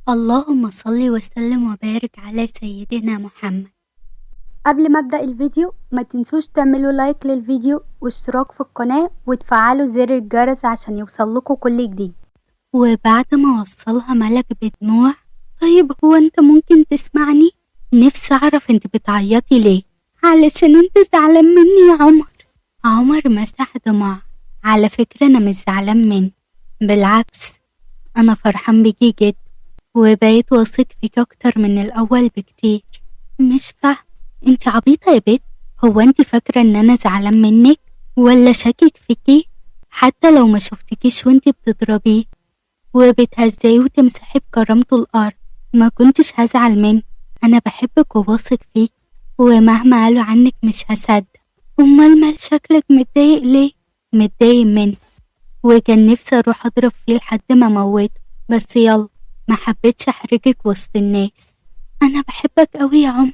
اللهم صل وسلم وبارك على سيدنا محمد. قبل ما ابدأ الفيديو ما تنسوش تعملوا لايك للفيديو واشتراك في القناة وتفعلوا زر الجرس عشان يوصلكوا كل جديد. وبعد ما وصلها ملك بدموع، طيب هو انت ممكن تسمعني؟ نفسي اعرف انت بتعيطي ليه؟ علشان انت زعلان مني يا عمر. عمر مسح دموع، على فكرة انا مش زعلان منك، بالعكس انا فرحان بيكي جدا وبقيت واثق فيك اكتر من الاول بكتير. مش فاهم انت عبيطة يا بت، هو انت فاكرة ان انا زعلان منك ولا شاكك فيكي؟ حتى لو ما شفتكيش وانت بتضربيه وبتهزيه وتمسحي بكرامته الارض ما كنتش هزعل منك. انا بحبك وواثق فيك ومهما قالوا عنك مش هصدق. امال مال شكلك متضايق ليه؟ متضايق منك وكان نفسي اروح اضرب فيه لحد ما موته، بس يلا ما حبيتش احرجك وسط الناس. انا بحبك قوي يا عمر،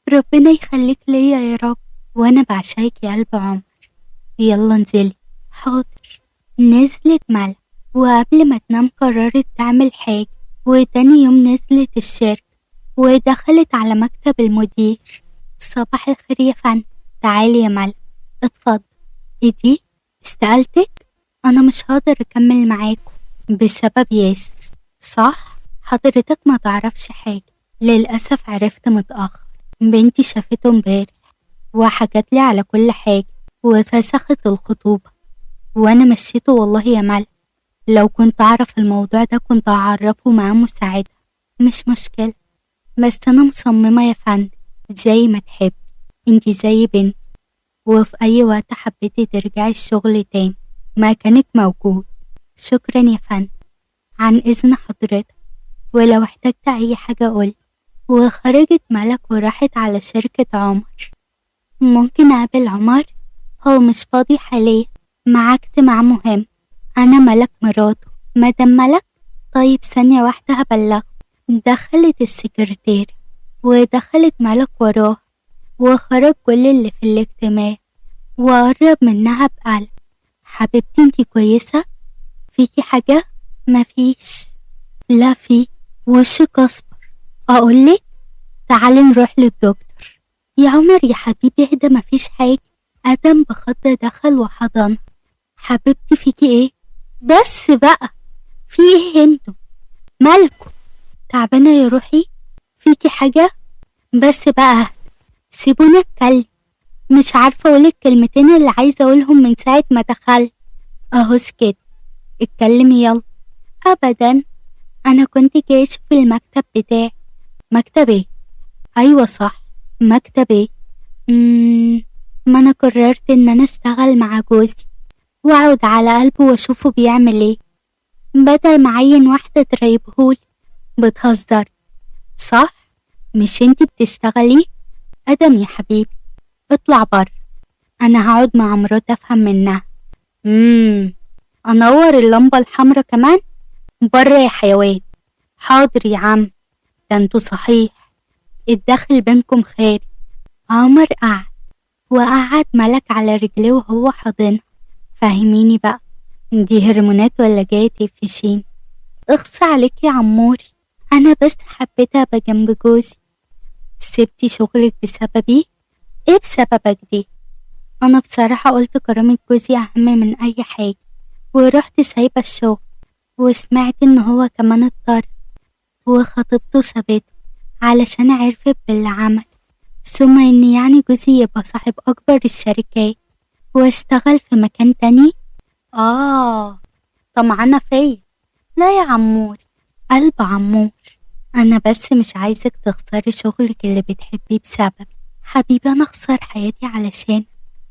ربنا يخليك ليا يا رب، وانا بعشقك يا قلب عمر. يلا انزلي. حاضر. نزلت ملك، وقبل ما تنام قررت تعمل حاجة. وتاني يوم نزلت الشركة ودخلت على مكتب المدير. صباح الخير يا فندم. تعالي يا ملك. اتفضل. ايه دي؟ استقالتك؟ انا مش هقدر اكمل معاكم بسبب ياسر. صح؟ حضرتك ما تعرفش حاجة. للأسف عرفت متأخر، بنتي شافته امبارح وحكت لي على كل حاجة وفسخت الخطوبة وانا مشيته. والله يا ملك لو كنت اعرف الموضوع ده كنت اعرفه معاه مساعدة. مش مشكلة، بس انا مصممة يا فندم. زي ما تحبي، انتي زي بنتي، وفي اي وقت حبيتي ترجعي الشغل تاني مكانك موجود. شكرا يا فندم. عن اذن حضرتك، ولو احتجت اي حاجة قولي. وخرجت ملك وراحت على شركة عمر. ممكن اقابل عمر؟ هو مش فاضي حاليا، معاه اجتماع مهم. انا ملك مراته. مدام ملك؟ طيب ثانية واحدة هبلغه. دخلت السكرتيرة ودخلت ملك وراه، وخرج كل اللي في الاجتماع وقرب منها بقلق. حبيبتي انتي كويسة؟ فيكي حاجة؟ مفيش. لا في، وشك اصفر. اقولك تعالي نروح للدكتور. يا عمر يا حبيبي اهدى، مفيش حاجة. ادم بخضة دخل وحضنها. حبيبتي فيكي ايه؟ بس بقى في ايه انتوا؟ مالكوا؟ تعبانة يا روحي؟ فيكي حاجة؟ بس بقى اهدى، سيبوني اتكلم، مش عارفة اقول الكلمتين اللي عايزة اقولهم من ساعة ما دخلت. اهو سكت، اتكلمي يلا. ابدا، انا كنت جاي اشوف المكتب بتاعي. مكتب ايه؟ ايوه صح، مكتب ايه؟ ما انا قررت ان انا اشتغل مع جوزي واقعد على قلبه واشوفه بيعمل ايه، بدل ما اعين واحده تريبهولي. بتهزر صح؟ مش انتي بتشتغلي؟ ادم يا حبيبي اطلع بره، انا هقعد مع مراتي افهم منها. انور اللمبه الحمرا كمان؟ بره يا حيوان. حاضر يا عم، ده انتوا صحيح الدخل بينكم خير. عمر قعد وقعد ملك على رجليه وهو حاضنها. فهميني بقى، دي هرمونات ولا جاية تقفشيني؟ اخص عليك يا عموري، انا بس حبيت ابقى جنب جوزي. سبتي شغلك بسببي؟ ايه بسببك دي؟ انا بصراحة قلت كرامة جوزي اهم من اي حاجة ورحت سايبة الشغل، وسمعت ان هو كمان اضطر وخطيبته سابته علشان عرفت باللي عمل، ثم ان يعني جوزي يبقى صاحب اكبر الشركات واشتغل في مكان تاني. طمعانة فيا؟ لا يا عمور، قلب عمور، انا بس مش عايزك تخسري شغلك اللي بتحبيه بسببي. حبيبي انا اخسر حياتي علشان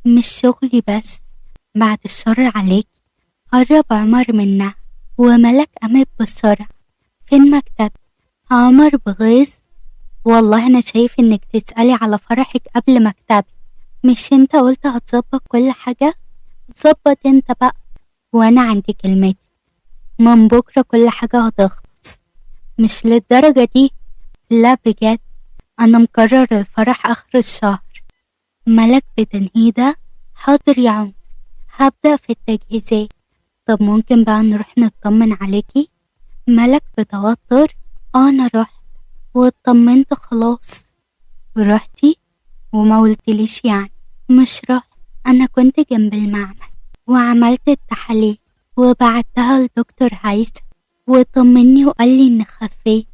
مش شغلي بس، بعد الشر عليك. قرب عمر منها وملك قامت بسرعة. فين مكتب؟ عمر بغيظ، والله انا شايف انك تسألي على فرحك قبل مكتبي. مش انت قلت هتظبط كل حاجة؟ ظبط انت بقى، وانا عندي كلمتي، من بكرة كل حاجة هتخلص. مش للدرجة دي، لا بجد انا مقرر الفرح اخر الشهر. ملك بتنهيدة، حاضر يا عمر، هبدأ في التجهيزات. طب ممكن بقى نروح نطمن عليكي؟ ملك بتوتر، انا رحت واطمنت خلاص. ورحتي وما قلتليش يعني؟ مش رحت، انا كنت جنب المعمل وعملت التحاليل وبعتها لدكتور هيثم وطمني وقال لي ان خفيت،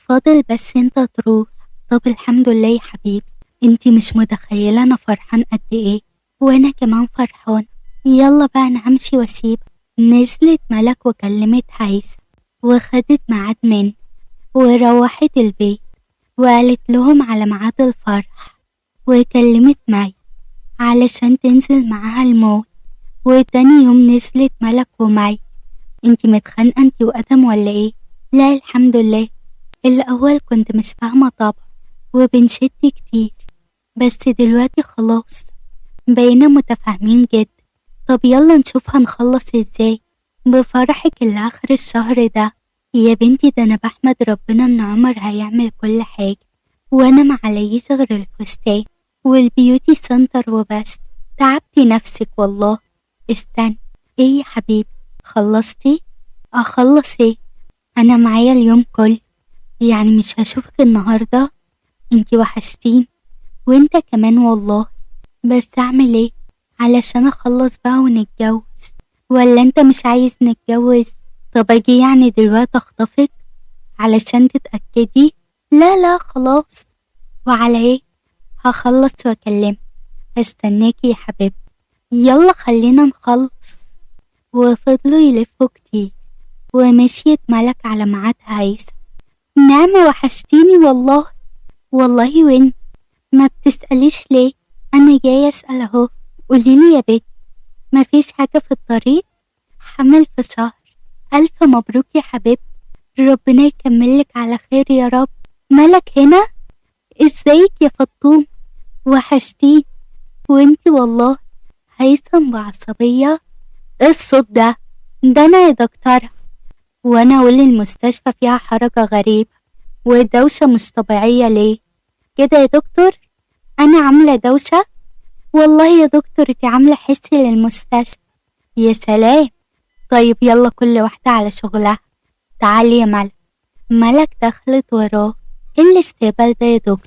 فاضل بس انت تروح. طب الحمد لله يا حبيبي، انتي مش متخيله انا فرحان قد ايه. وانا كمان فرحان. يلا بقى انا همشي واسيبك. نزلت ملك وكلمت هيثم وخدت ميعاد منه وروحت البيت وقالت لهم على ميعاد الفرح، وكلمت مي علشان تنزل معاها المول. وتاني يوم نزلت ملك ومي. انتي متخانقه انتي وادم ولا ايه؟ لا الحمد لله، الاول كنت مش فاهمه طبعا وبنشد كتير، بس دلوقتي خلاص بقينا متفاهمين جدا. طب يلا نشوف هنخلص ازاي بفرحك اللي اخر الشهر ده. يا بنتي ده انا بحمد ربنا ان عمر هيعمل كل حاجة وانا ما عليش غير الفستان وال beauty center وبس. تعبتي نفسك والله. استنى ايه يا حبيبي، خلصتي؟ اخلص ايه، انا معايا اليوم كله، يعني مش هشوفك النهارده؟ انتي وحشتيني. وانت كمان والله، بس اعمل ايه علشان اخلص بقى ونتجوز؟ ولا انت مش عايز نتجوز؟ طب اجي يعني دلوقتي اخطفك علشان تتأكدي؟ لا لا خلاص. وعلى ايه، هخلص واكلمك. استناكي يا حبيبتي، يلا خلينا نخلص. وفضلوا يلفوا كتير ومشيت ملك على ميعاد هيثم. نعمة وحشتيني والله. والله وانت ما بتسأليش ليه؟ انا جاية اسأل اهو. قوليلي يا بنت، مفيش حاجة في الطريق؟ حمل في شهر. ألف مبروك يا حبيبتي، ربنا يكملك على خير يا رب. ملك هنا؟ ازيك يا فطوم، وحشتيني. وانتي والله. هيثم بعصبية، ايه الصوت ده؟ ده انا يا دكتورة. وانا اقول المستشفى فيها حركة غريبة ودوشة مش طبيعية ليه كده يا دكتور؟ انا عاملة دوشة؟ والله يا دكتور انتي عاملة حس للمستشفى. يا سلام، طيب يلا كل واحدة على شغلها. تعالي يا ملك. ملك دخلت وراه. ايه الاستقبال ده يا دكتور؟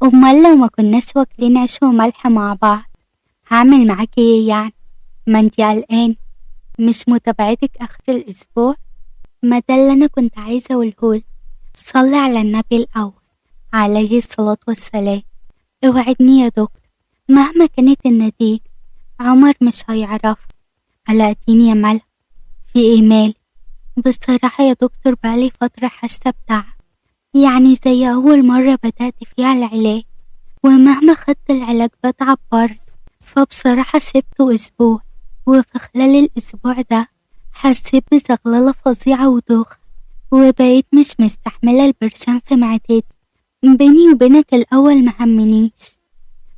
امال لو ما كناش واكلين عيش وملح مع بعض هعمل معاكي ايه يعني؟ ما انتي قلقان مش متابعتك اخر الاسبوع؟ ما ده اللي انا كنت عايزه اقولهولك. صلي على النبي الاول عليه الصلاة والسلام. اوعدني يا دكتور مهما كانت النتيجة عمر مش هيعرف. قلقتيني يا ملك، في ايه مال؟ بصراحة يا دكتور بقالي فترة حاسة بتعب، يعني زي أول مرة بدأت فيها العلاج، ومهما خدت العلاج بتعب برضه. فبصراحة سبته أسبوع، وفي خلال الأسبوع ده حسيت بزغللة فظيعة ودوخة، وبقيت مش مستحملة البرشام في معدتي. بيني وبينك الأول مهمنيش،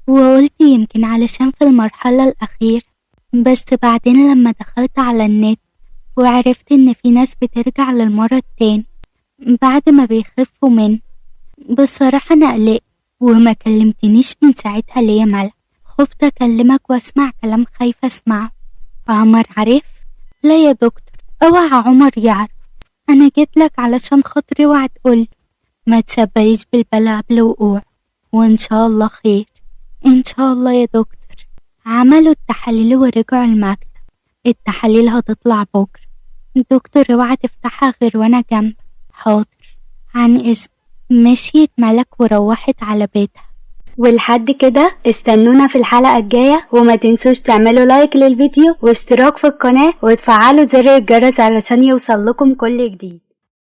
وقلت يمكن علشان في المرحلة الأخيرة، بس بعدين لما دخلت على النت وعرفت إن في ناس بترجع للمرض تاني بعد ما بيخفوا منه، بصراحة أنا قلقت. وما كلمتنيش من ساعتها ليه يا ملك؟ خفت أكلمك وأسمع كلام خايفة أسمعه. عمر عارف؟ لا يا دكتور اوعى عمر يعرف، أنا جيتلك علشان خاطري اوعى تقول. ما تسبقيش بالبلا قبل وقوع، وإن شاء الله خير. إن شاء الله يا دكتور. عملوا التحاليل ورجعوا المكتب. التحاليل هتطلع بكرة دكتور، اوعى تفتحها غير وانا جنب. حاضر، عن إذن. مشيت ملك وروحت على بيتها. ولحد كده استنونا في الحلقة الجاية، وما تنسوش تعملوا like للفيديو واشتراك في القناة وتفعلوا زر الجرس علشان يوصل لكم كل جديد.